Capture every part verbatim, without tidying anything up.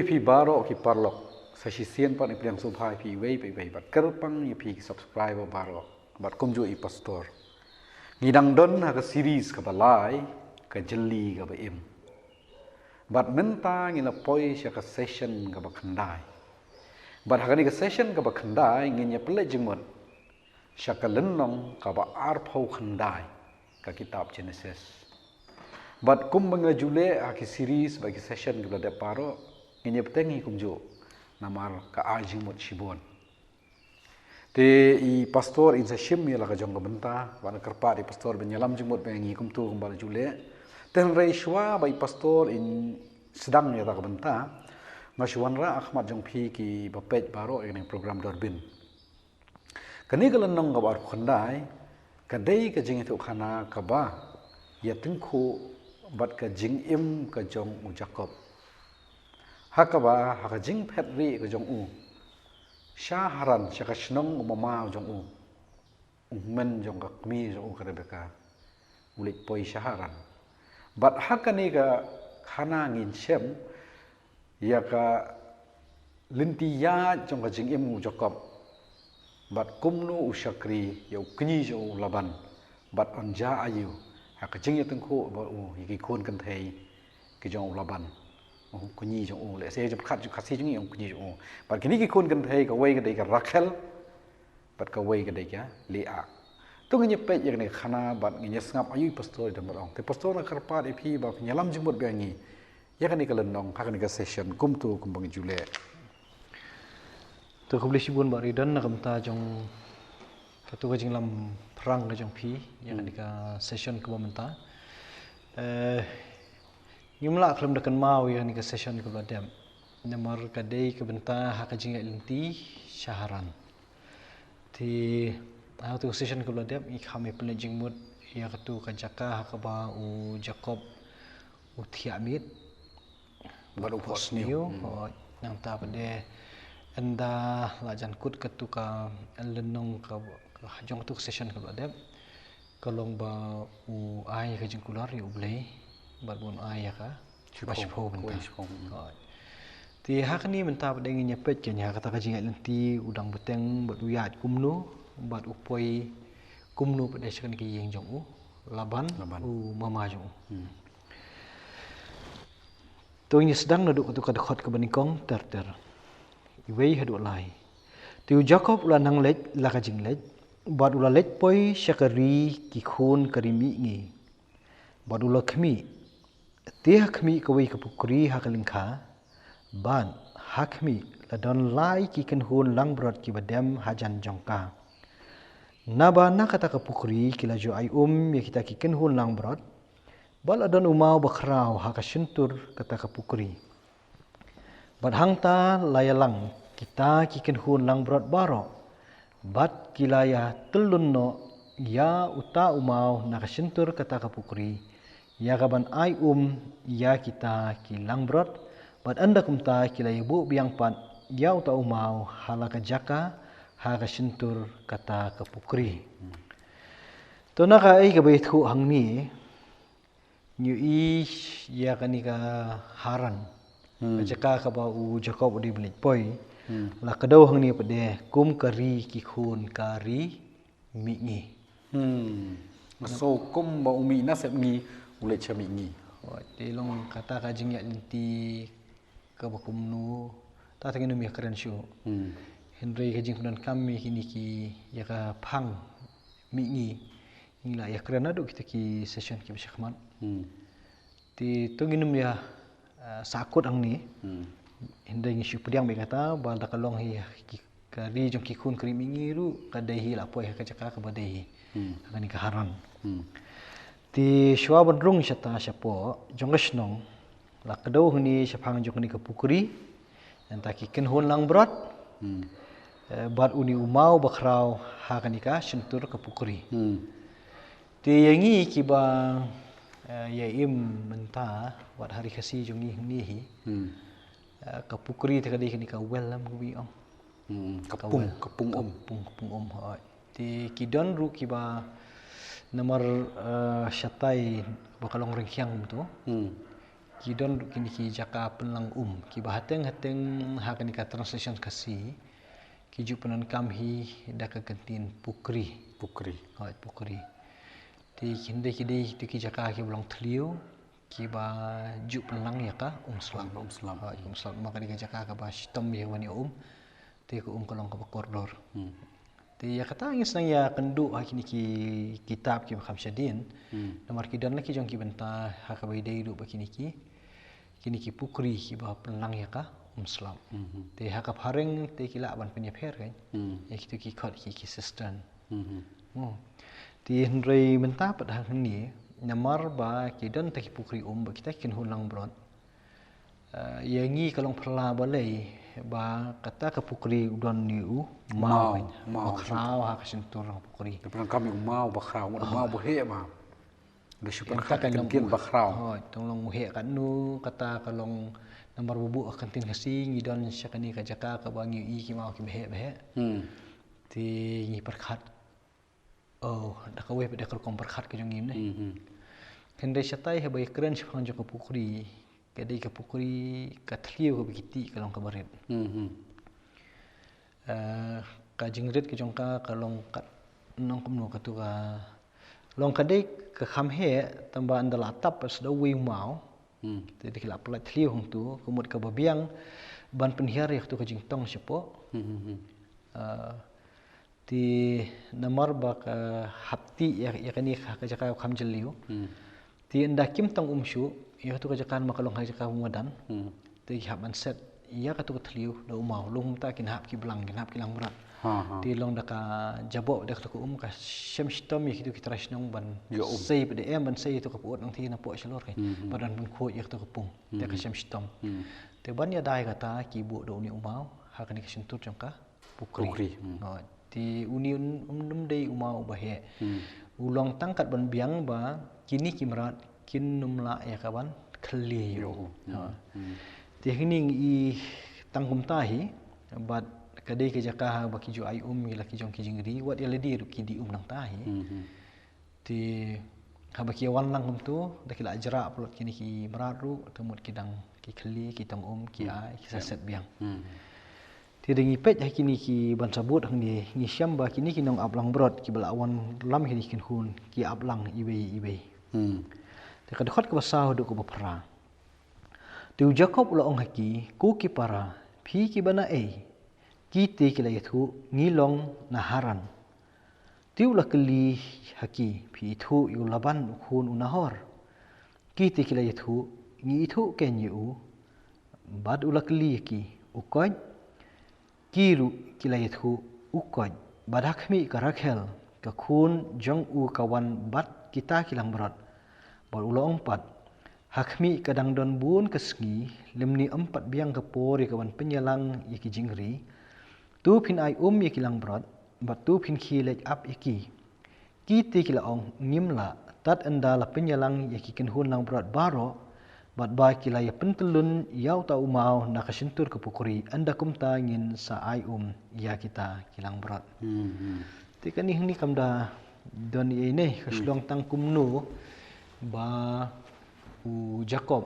Phi baroh ki paralok, sa shisien pat ngi pdiang sngewbha ïa phi iwei pa iwei, bad kyrpang ïa phi ki subscriber baroh, bad kumjuh i pastor. Ngi dang don ha ka series kaba lai, ka jylli kaba im. Bad mynta ngi la poi sha ka session kaba khyndai. Bad ha kane ka session kaba khyndai ngin ïa pynleit jingmut sha ka lynnong kaba arphew khyndai ka kitab Genesis. Bad kumba ngi la ju leh ha ki series bad ki session kiba la dep baroh, ngin ïa bteng hi kumjuh, namar ka ai jingmut shibun. Te i pastor in sa shim ïa la ka jong ka bynta, bad nga kyrpad i pastor ban ïalam jingmut bad ngi kumto kumba la ju leh. Te hynrei shuwa ba i pastor in sdang ïa la ka bynta, nga shu wanrah ha khmat jong phi kiba peit baroh ïa kane ka program Durbin. Kane ka lynnong kaba arphew khyndai, ka dei ka jingïathuhkhana kaba ïatyngkhuh bad ka jingim ka jong u Jakob. Ha kaba, ha ka jingphet rieh ka jong u sha Haran, sha ka shnong u mama jong u, u hynmen jong ka kmie jong u ka Rebeka, u leit poi sha Haran. Bad ha kane ka khana ngin shem ïa ka lynti ïaid jong ka jingim u Jakob, bad kumno u shakri ïa u kñi jong u Laban, bad un jia aïu ha ka jingïatyngkhuh bad u ïa ki khun kynthei ki jong u Laban, u kñi jong u, lehse jong ka Khasi jong ngi, u kñi jong u. Bad kine ki khun kynthei, kawei ka dei ka Rakhel, bad kawei ka dei ka Leah. To ngin ïa peit ïa kane ka khana bad ngin ïa sngap aïu i pastor i don ban ong. Te pastor, nga kyrpad ïa phi ba phin ïalam jingmut bad ngi ïa kane ka lynnong ha kane ka session kumto kumba ngi ju leh. To khublei shibun Bah Ridon na ka bynta jong kato ka jinglam pyrshang ka jong phi ïa kane ka session kaba mynta. Eh, ngim lah khlem da kynmaw ïa kane ka session kaba la dep, namar ka dei ka bynta ha ka jingïaid lynti sha Haran. Te ha kato ka session kaba la dep ngi kham ïa pynleit jingmut ïa kato ka jaka ha kaba u Jakob u thiah miet bad u phohsniew. Hooid, nangta pat de ynda la jan kut kato ka lynnong ka, ka jong kato ka session kaba la dep, ka long ba u ai ka jingkular ïa U Blei bad ba un ai ïa ka shiphew bynta. Hooid. Te ha kane mynta pat de ngin ïa peit kein ha kata ka jingïaid lynti, u dang bteng bad u ïaid kumno bad u poi kumno pat de sha kane ka ïing jong u Laban, u mama jong u. To ngin sdang naduh kato ka dkhot kaba nyngkong ter ter, iwei haduh lai. Te u Jakob u la nang leit la ka jingleit, bad u la leit poi sha ka ri ki khun ka ri mihngi, bad u la khmih. Te ha khmih kawei ka pukri ha ka lyngkha, bad ha khmih la don lai ki kynhun langbrot kiba dem hajan jong ka. Naba na kata ka pukri ki la ju ai um ïa kita ki kynhun langbrot, bad la don u maw bakhraw ha ka shyntur kata ka pukri. Bad hangta la ïalang kita ki kynhun langbrot baroh, bad ki la ïa tyllun noh ïa uta u maw na ka shyntur kata ka pukri, ïa kaban ai um ïa kita ki langbrot, bad ynda kumta ki la ïa buh biang pat ïa uta u maw ha la ka jaka ha ka shyntur kata ka pukri. To na kaei kaba ïathuh hangne, ngi ïohi ïa kane ka Haran, ka jaka kaba u Jakob u dei ban leit poi, la kdew hangne pat de kum ka ri ki khun ka ri mihngi. Nga sngew kumba u mih na sepngi u leit sha mihngi. Te long kata ka jingïaid lynti kaba kumno, ta te ngin ym ïa kren shuh. Hynrei ka jingpyndonkam ïa kine ki, ïa ka phang mihngi, ngi la ïa kren naduh kita ki session kiba shakhmat. Te to ngin ym ïa, eh, sahkut hangne. Hynrei ngi shu pdiang beit kata ba da ka long hi ki, ka ri jong ki khun ka ri mihngi ruh ka dei hi la poi ha ka jaka kaba dei hi, ha kane ka Haran. Te shuwa ban rung shata shapoh jong ka shnong, la kdew hangne shaphang jong kane ka pukri, nangta ki kynhun langbrot, eh, bad une u maw bakhraw ha kane ka shyntur ka pukri. Te ïa ngi kiba, eh, ïa im mynta wat ha ri Khasi jong ngi hangne hi, eh, ka pukri te ka dei kane ka well, lam kumba ngi ong. Ka pung, ka pung um. Ka pung, ka pung um, hooid. Te ki don ruh kiba namar, eh, shatai ba ka long ryngkhiang kumto. Ki don ruh kine ki jaka pynlang um kiba hateng hateng ha kane ka translation Khasi ki ju pyndonkam hi da ka kyntien pukri. Pukri. Hooid, pukri. Te hynrei ki dei kito ki jaka kiba long thliew kiba ju pynlang ïa ka um slap. Um slap. Hooid, um slap. Namar ka dei ka jaka kaba shitom ïa ka ban ïa um. Te ka um ka long kaba kordor. Hmm. Te ïa kata ngi sdang ïa kynduh ha kine ki kitab kiba kham shadien. Hmm. Namar ki don la ki jong ki bynta ha kaba ïadei ruh bad kine ki, kine ki pukri kiba pynlang ïa ka um slap. Hmm. Te ha ka phareng te ki lah ban pynïapher kan. Hmm. Ïa kito ki khot ki, ki cistern. Hmm. Oh. Te hynrei mynta pat hangne namar ba ki don ta ki pukri um bad kita ki kynhun langbrot. Eh, ïa ngi ka long pyrla balei ba kata ka pukri u don ni u maw. Maw, kan? Maw, ba khraw ha ka shyntur ka pukri. Te pyrkhat kam u maw ba khraw, u maw ba heh ba. Da shu pyrkhat ka long kyntien ba khraw. Hooid, tang long u heh katno, kata ka long namar ba buh ka kyntien Khasi ngi don sha kane ka jaka kaba ngi ïohi ki maw kiba heh ba heh. Hmm. Te ngi pyrkhat Oh, da kawei pat da ka rukom pyrkhat ka jong ngi ne. Mhm. Hynrei shatai haba ïakren shaphang jong ka pukri, ka dei ka pukri ka thliew kaba ki tih ka long kaba rit. Mhm. Eh, ka jingrit ka jong ka ka long ka nongkumno katu ka long ka dei ka kham heh tang ba ynda la tap sdang uwei u maw. Hmm. Te da ki la pyllait thliew hangtu ka mut kaba biang ban pynhiar ïa katu ka jingtong shapoh. Hmm, hmm, hmm. Eh, Te namar ba ka hap tih ïa, ïa kane ka, ka jaka kham jylliew. Hmm. Te ynda kim tang um shuh ïa katu ka jaka namar ka long ka jaka ba madan. Hmm. Te ki hap ban set ïa katu ka thliew da u maw, long kumta kin hap ki blang, kin hap ki langbrot. Ha, ha. Te long da ka jaboh da katu ka um ka shem shitom ïa kitu ki trai shnong ban ïa um. Sei pat da em ban sei ïa katu ka pud nangta na poh shalor kan. Hmm, hmm. Ba don ban khuid ïa katu ka pung. Te ka, hmm, shem shitom. Hmm. Te ban ïada ïa kata ki buh da une u maw ha kane ka shyntur jong ka pukri. Pukri, hmm. Ha, te une un, um, um dei u maw uba heh. Hmm. U long tang kat ban biang ba kine ki mrad kin ym lah ïa ka ban khlieh ïa u. Ïa u. Ha. Hmm. Te hangne ngi i tang kumta hi bad ka dei ka jaka ba ki ju ai um ïa la ki jong ki jingri wat ïa lade ruh ki die um nangta hi. Hmm, hmm. Te haba ki wan lang kumtu da ki la jrah palat kine ki mrad ruh, te mut ki dang ki khlieh, ki tang um, ki, hmm, ai, ki sa, yep, set biang. Hmm. Te da ngi peit ha kine ki ban sabut hangne ngi shem ba kine ki nong ap langbrot kiba la wan lam kine ki kynhun ki ap lang iwei iwei. Hmm. Te ka dkhot kaba saw haduh kaba phra. Te u Jakob u la ong ha ki, ko ki para, phi kiba naei? Ki te ki la ïathuh, ngi long na Haran. Te u la kylli ha ki, phi ithuh ïa u Laban u khun u Nahor? Ki te ki la ïathuh, ngi ithuh keiñ ïa u. Bad u la kylli ha ki, u koit? Ki ruh ki la ïathuh, u koit? Bad ha khmih ka Rakhel ka khun jong u ka wan bad kita ki langbrot. Bad u la ong pat, ha khmih ka dang don bun ka sngi, lymne ym pat biang ka por ïa ka ban pynïalang ïa ki jingri. To phin ai um ïa ki langbrot bad to phin khie leit ap ïa ki. Ki te ki la ong, ngim lah, tad ynda la pynïalang ïa ki kynhun langbrot baroh bad ba ki la ïa pyntyllun ïa uta u maw na ka shyntur ka pukri, ynda kumta ngin sa ai um ïa kita ki langbrot. Hmm, hmm. Te kane hangne kam da don ei ei ne, ka, hmm, shlong tang kumno ba u Jakob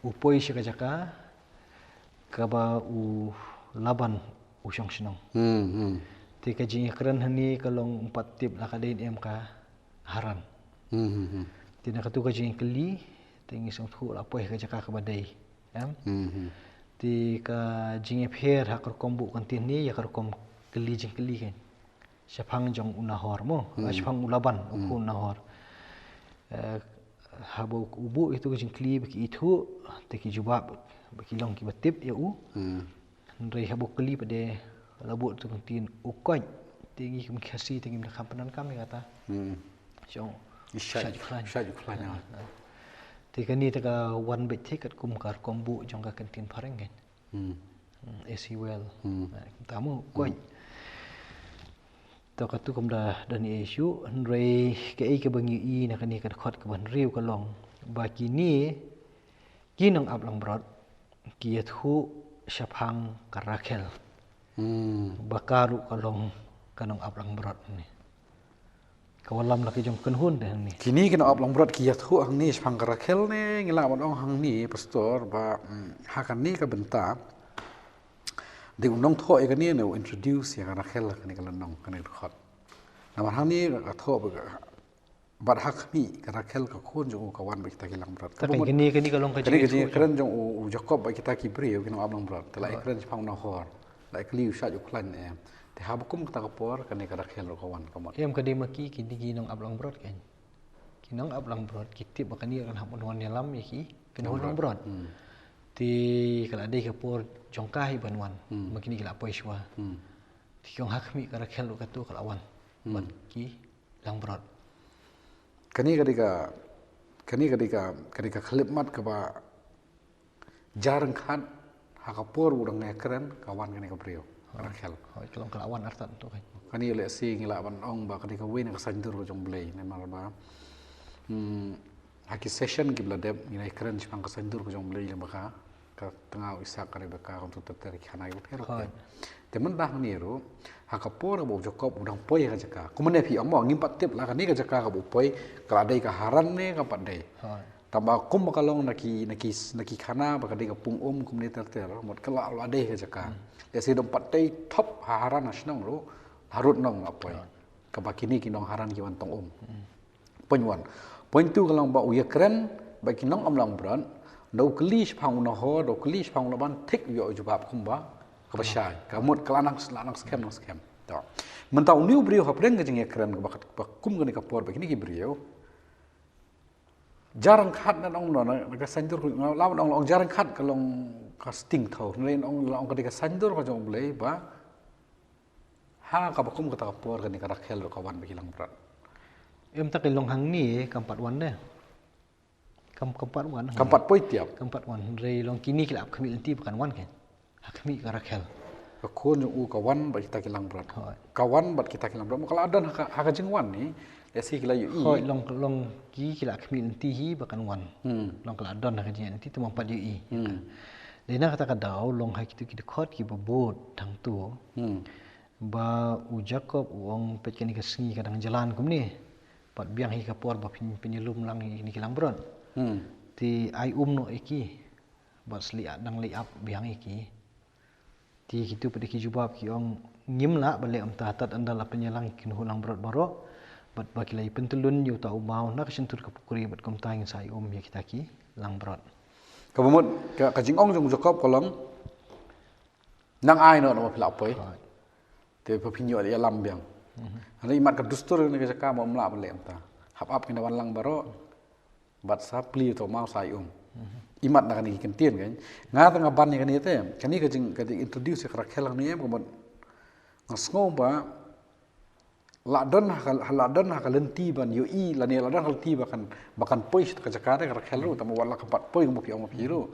u poi sha ka jaka kaba u Laban u shong shnong. Hmm, hmm. Te ka jingïakren hangne ka long ym pat tip la ka dei ne em ka Haran. Hmm, hmm, hmm. Te na katu ka jingkylli te ngi sngewthuh la poi ka jaka kaba dei. Em? Hmm, hmm. Te ka jingïapher ha ka rukom buh kyntien ne ïa ka rukom kylli jingkylli kan. Shaphang jong u Nahor mo, hmm, shaphang u Laban, u, hmm, khun u Nahor. Eh, haba u buh ïa tu ka jingkylli ba ki ithuh, te ki jubab ba ki long kiba tip ïa u. Hmm. Hynrei haba u kylli pat de la buh tu ka ktien u koit. Te ngi kum Khasi te ngim da kham pyndonkam ïa kata. Hmm. Shong. Shait, shait u khlaiñ. Shait u khlaiñ, ah, ah. Te kane te ka wan beit te katkum ka rukom buh jong ka ktien phareng kan. Hmm. Hmm, as well. Hmm. Ah, kumta mo, hmm, koit. To katu kum da don ei ei shuh, hynrei kaei kaba ngi ïohi na kane ka dkhot kaba hynriew ka long ba kine ki nong ap langbrot ki ïathuh shaphang ka Rakhel. Hmm. Ba ka ruh ka long ka nong ap langbrot ne. Ka wallam la ki jong kynhun te hangne. Kine ki nongap langbrot ki ïathuh hangne shaphang ka Rakhel ne, ngi lah ban ong hangne, Pastor, ba, mm, ha kane ka bynta dei u nongthoh ïa kane ne u introduce ïa ka Rakhel ha kane ka lynnong, kane ka dkhot. Namar hangne ka thoh ba ka, bad ha khmih ka Rakhel ka khun jong u ka wan bad kita ki langbrot. Ka bamut kane, kane ka long ka jingïathuh jong u, u Jakob bad kita ki briew ki nongap langbrot. Te la ïakren shaphang u Nahor. La ïakren u shait u khlaiñ ne em. Te haba kum kata ka por kane ka Rakhel ruh ka wan ka mut. Em, ka dei ma ki, kine ki nongap langbrot kan. Ki nongap langbrot ki tip ba kane kan hap ban wan ïalam ïa ki kynhun langbrot. Te ka la dei ka por jong ka hi ban wan. Ma kine ki la poi shuwa. Te ki ong ha khmih ka Rakhel ruh katu ka la wan bad ki langbrot. Kane ka dei ka, kane ka dei ka, ka dei ka khyllipmat kaba jar ryngkat ha ka por u dang ïakren ka wan kane ka briew. Rakhel. Hooid, ka long ka la wan artat tu kan. Kane lehse ngi lah ban ong ba ka dei kawei na ka saiñdur ka jong U Blei namar ba, hmm, ha ki session kiba la dep ngi la ïakren shaphang ka saiñdur ka jong U Blei lyngba ka, ka tnga u Isak, ka Rebeka, kumtu ter ter ki khana kiba pher. Hooid. Te mynta hangne ruh ha ka por kaba u Jakob u dang poi ha ka jaka. Kumne phi ong mo, ngim pat tip la kane ka jaka kaba u poi ka la dei ka Haran ne kam pat dei. Hooid. Tangba kum ba ka long na ki, na ki, na ki khana ba ka dei ka pung um kumne ter ter, mut ka la, la dei ha ka jaka. Lehse dang pat dei thop ha Haran ha shnong ruh, harud nong la poi. Kaba kine ki nong Haran ki wan tong um. Point one. Point two ka long ba u ïakren bad ki nongap langbrot, da u kylli shaphang u Nahor, da u kylli shaphang u Laban, thik u ïoh u jubab kumba kaba shai. Ka mut ka la nang, la nang skhem, nang skhem. To. Mynta une u briew hapdeng ka jingïakren kaba, kaba kum kane ka por bad kine ki briew. Jar ryngkat na ong na, na ka saiñdur, la ong, la ong jar ryngkat ka long ka sting thaw. Na ong, la ong ka dei ka saiñdur ka jong U Blei ba ha kaba kum kata ka por kane ka Rakhel ruh ka wan bad ki langbrot. Em, ta ka long hangne kam pat wan de. Kam, kam pat wan. Kam pat poi tiap. Kam pat wan. Hynrei long kine ki la ap khmih lynti ba kan wan kan. Ha khmih ka Rakhel. Ka khun jong u ka wan bad kita ki langbrot. Hooid. Ka wan bad kita ki langbrot. Ka la don ha ka, ha ka jingwan ne, lehse ki la ïohi. Hooid, long, long ki, ki la khmih lynti hi ba kan wan. Hmm. Long ka la don ha ka jingwan lynti te ym pat ïohi. Hmm. Dei na kata ka daw long ha kitu ki dkhot kiba bud tang tu. Hmm. Ba u Jakob u ong peit kane ka sngi ka dang jlan kumne. Pat biang hi ka por ba phin, phin ïalum lang ïa kine ki langbrot. Hmm. Te ai um noh ïa ki. Bad sli a dang lei ap biang ïa ki. Te kitu pat ki jubab ki ong ngim lah ban leh kumta tad ynda la pynïalang ïa ki kynhun langbrot baroh. Bad ba ki la pyntylun ïa uta u maw na ka shyntur ka pukri bad kumta ngin sa ai um ïa kita ki langbrot. Kaba mut ka, ka jingong jong u Jakob ka long nang ai noh namar phi la poi. Hooid. Te phin ïoh ïalam biang. Mhm. Hynrei imat ka dustur ne ka jaka mo ym lah ban leh kumta. Hap ap kin da wan lang baroh. Bad sa plie to maw sa ai um. Mhm. Imat na kane ki kyntien kan. Nga te nga ban ïa kane te. Kane ka jing, ka jing introduce ïa ka Rakhel hangne em ka mut nga sngew ba la don ha ka, la don ha ka lynti ban ïohi lane la don ha ka lynti ba kan, ba kan poi sha ka jaka te ka Rakhel ruh, tangba wat la ka pat poi kumba phi ong ma phi ruh.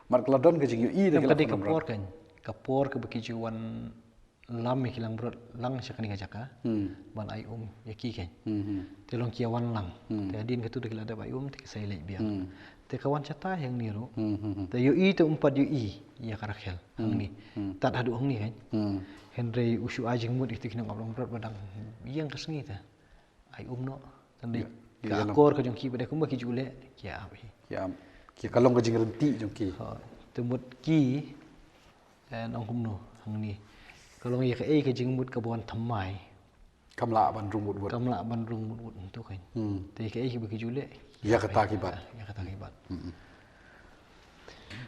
Mar ka la don ka jingïohi da ka dei ka por kan. Ka por kaba ki ju wan lam ïa ki langbrot lang sha kane ka jaka. Hmm. Ban ai um ïa ki kan. Hmm, hmm. Te long ki ïa wan lang. Hmm. Te hadien katu da ki la dep ai um te ki sa ïaleit biang. Hmm. Te ka wan shata hangne ruh. Hmm, hmm, hmm. Te ïohi te ym pat ïohi ïa ka Rakhel hangne. Hmm. Tad haduh hangne kan. Hmm. Hynrei u shu ai jingmut ïa kitu ki nongap langbrot ba dang ïeng ka sngi te ai um noh. Tang dei ka akor ka jong ki ba dei kumba ki ju leh ki ap hi. Ki ap. Ki ka long ka jingryntih jong ki. Ha, te mut ki, eh, nong kumno hangne. Ka long ïa kaei ka jingmut kaba wan thymmai. Kam lah ban rung mut mut. Kam lah ban rung mut mut tu kan. Hmm. Te kaei kiba ki ju leh. Ïa kata ki bat. Ïa kata ki bat. Hmm.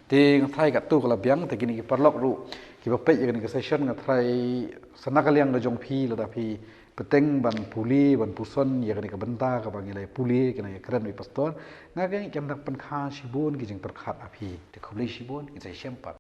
Te nga tharai katto ka la biang, te kine ki paralok ruh kiba peit ïa kane ka session nga tharai sa na ka liang ka jong phi lada phi bteng ban pule ban puson ïa kane ka bynta kaba ngi la pule, kane ka kren u pastor, nga kynmaw ki dang pynkha shibun ki jingpyrkhat ha phi. Te khublei shibun, ngin sa ïashem pat.